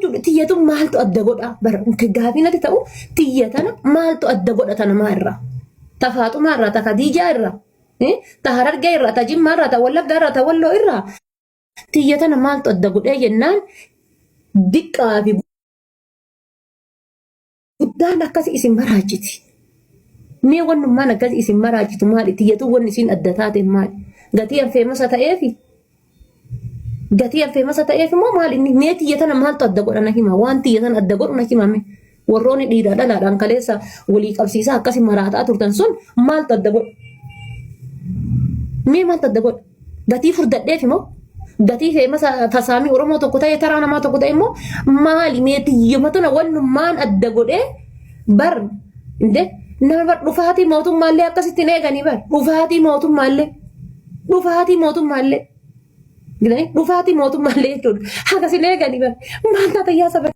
jechuudha tiyyatu maaltu adda godha bara gaafii natti ta'u tiyya tana maaltu adda godha tana maa irraa ta Faaxumaa irraa ta Khadiijaa irraa ta Harargee irraa ta Jimmaa irraa ta Wallaggaa irraa ta Walloo irraa tiyya tana maaltu adda godhee jennaan diqqaa fi guddaan akkasi isin maraachiti. Mee wannummaan akkasi isin maraachitu maali? Tiyyatu wanni isin adda taate maali? Gatii an feemasa ta'eefi? Gatii an feemasa ta'eef immoo maali inni? Mee tiyya tana maaltu adda godha na hima? Waan tiyya tana adda godhu na hima mee? Warroonni dhiiraa dhalaadhaan kaleessa walii qabsiisaa akkasi maraataa turtan sun maaltu adda godha? Mee maaltu adda godha? Gatii furdadheef immoo gatii feemasa tasaamii Oromoo tokko ta'e taraa namaa tokko ta'e immoo maali mee tiyyuma tana wannummaan adda godhee bar inde nama bar dhufaatii mootummaallee akkasitti hin eeganii bar dhufaatii mootummaallee dhufaatii mootummaallee dhufaatii mootummaallee jechuudha hagas hin eeganii bar maal taata yaa saba.